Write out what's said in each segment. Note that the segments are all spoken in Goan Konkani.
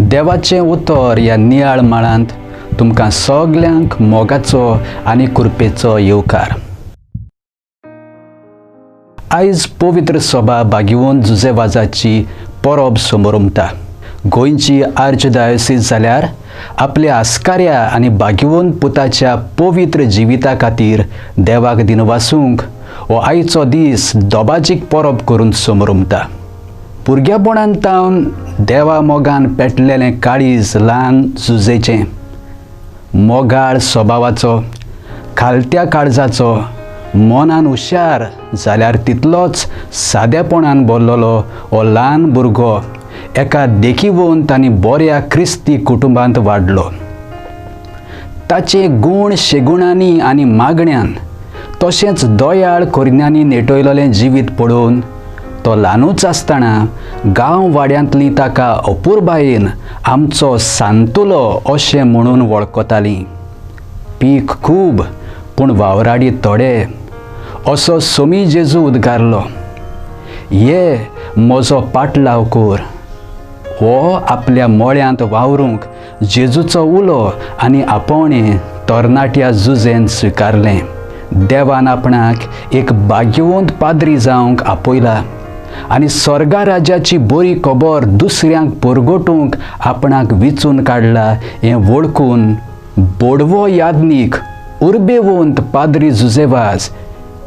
देवाचें उतर ह्या नियाळ माळांत तुमकां सगल्यांक मोगाचो आनी कृपेचो येवकार. आयज पवित्र सभा भाग्यवंत जुजे वाजाची परब समोरमता. गोंयची आर्चडायोसीस जाल्यार आपल्या आस्काऱ्या आनी भाग्यवंत पुताच्या पवित्र जिविता खातीर देवाक दिनवासूंक हो आयचो दीस दोबाजीक परब करून समोरमता. भुरग्यापणांत तावन देवा मोगान पेटलेलें काळीज ल्हान जुजेचें, मोगाळ स्वभावाचो, खालत्या काळजाचो, मनान हुशार जाल्यार तितलोच सादेपणान भरलेलो हो ल्हान भुरगो एका देखीवंत आनी बऱ्या क्रिस्ती कुटुंबांत वाडलो. ताचे गूण शेगुणांनी आनी मागण्यान तशेंच दयाळ करण्यांनी नेटयलेलें जिवीत पळोवन तो ल्हानूच आसतना गांव वाड्यांतली ताका अपुरबायेन आमचो सांतुलो अशें म्हणून वळखतालीं. पीक खूब पूण वावराडी थोडे असो सोमी जेजू उद्गारलो. ये म्हजो पाटलाव कोर हो आपल्या मळ्यांत वावरूंक जेजूचो उलो आनी आपोवणें तरणाट्या जुजेन स्विकारलें. देवान आपणाक एक भाग्यवंत पाद्री जावंक आपयला आनी स्वर्गा राज्याची बरी खबर दुसऱ्यांक परगटूंक आपणाक विचून काडला हें वळखून बोडवो याज्ञीक उर्बेवंत पाद्री जुजे वाज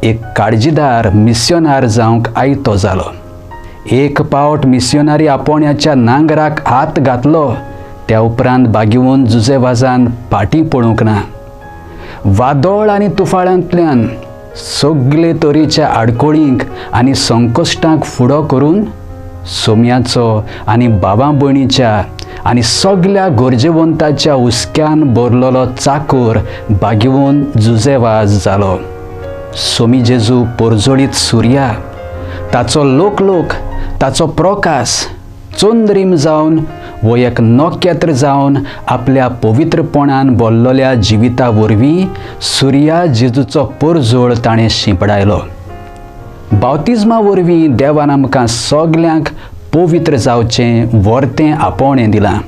एक काळजीदार मिस्योनार जावंक आयतो जालो. एक पावट मिस्योनारी आपोवण्याच्या नांगराक हात घातलो त्या उपरांत भाग्यवंत जुजे वाजान फाटीं पळोवंक ना. वादळ आनी तुफाळांतल्यान सगळे तरेच्या आडखळींक आनी संकश्टांक फुडो करून सोम्याचो आनी बाबा भयणीच्या आनी सगल्या गरजेवंताच्या हुस्क्यान भरलेलो चाकोर भाग्यवंत जुजे वाज जालो. सोमी जेजू परजळीत सुर्या, ताचो लोकलोक, ताचो प्रकाश चंद्रीम जावन वो एक नखेत्र जावन आपल्या पवित्रपणान भरलेल्या जिविता वरवीं सुर्या जेजूचो परजोळ ताणें शिंपडायलो. बावतिज्मा वरवीं देवान आमकां सगल्यांक पवित्र जावचें वर्तें आपोवणें दिलां.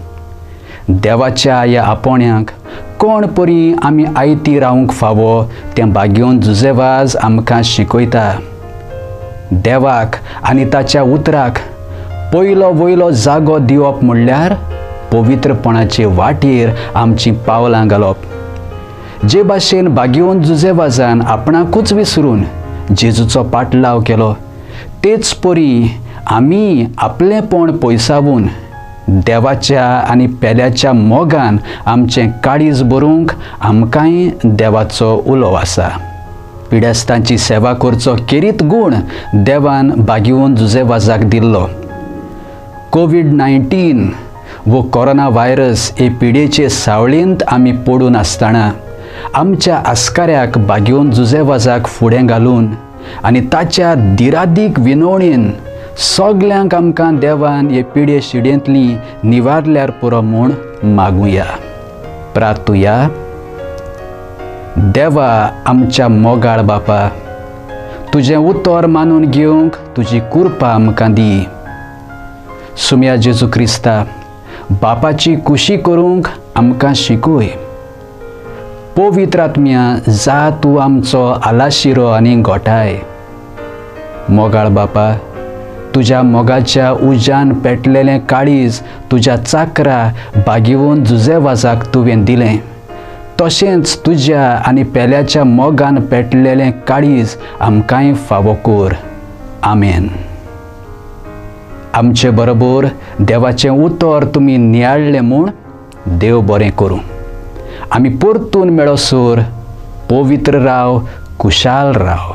देवाच्या ह्या आपोवण्याक कोण परी आमी आयती रावंक फावो तें भाग्यवंत जुजे वाज आमकां शिकयता. देवाक आनी ताच्या उतराक पयलो वयलो जागो दिवप म्हणल्यार पवित्रपणाचे वाटेर आमचीं पावलां घालप. जे भाशेन भाग्यवंत जुजे वाजान आपणाकूच विसरून जेजूचो पाटलाव केलो तेच परी आमी आपलेंपण पयसावून देवाच्या आनी पेल्याच्या मोगान आमचें काळीज भरूंक आमकांय देवाचो उलो आसा. पिडेस्तांची सेवा करचो केरीत गूण देवान भाग्यवंत जुजे वाजाक दिल्लो. कोवीड-19 वो कोरोना व्हायरस हे पिडेचे सावळेंत आमी पडून आसतना आमच्या आस्काऱ्याक भाग्यवंत जुजे वाजाक फुडें घालून आनी ताच्या दिरादीक विनवणेन सगल्यांक आमकां देवान हे पिडे शिडेंतली निवारल्यार पुरो म्हूण मागुया. प्रार्थुया. देवा आमच्या मोगाळ बापा, तुजें उतर मानून घेवंक तुजी कृपा आमकां दी. सुम्या जेजू क्रिस्ता, बापाची खुशी करूंक आमकां शिकय. पवित्र आत्म्या जा तूं आमचो आलाशिरो आनी गोठाय. मोगाळ बापा, तुज्या मोगाच्या उज्यान पेटलेलें काळीज तुज्या चाकरा भाग्यवंत जुजे वाजाक तुवें दिलें, तशेंच तुज्या आनी पेल्याच्या मोगान पेटलेलें काळीज आमकांय फावो कर. आमेन. आमचे बरोबर देवाचें उतर तुमी नियाळ्ळें म्हूण देव बरें करूं. आमी परतून मेळोसर पवित्र राव, खुशाल राव.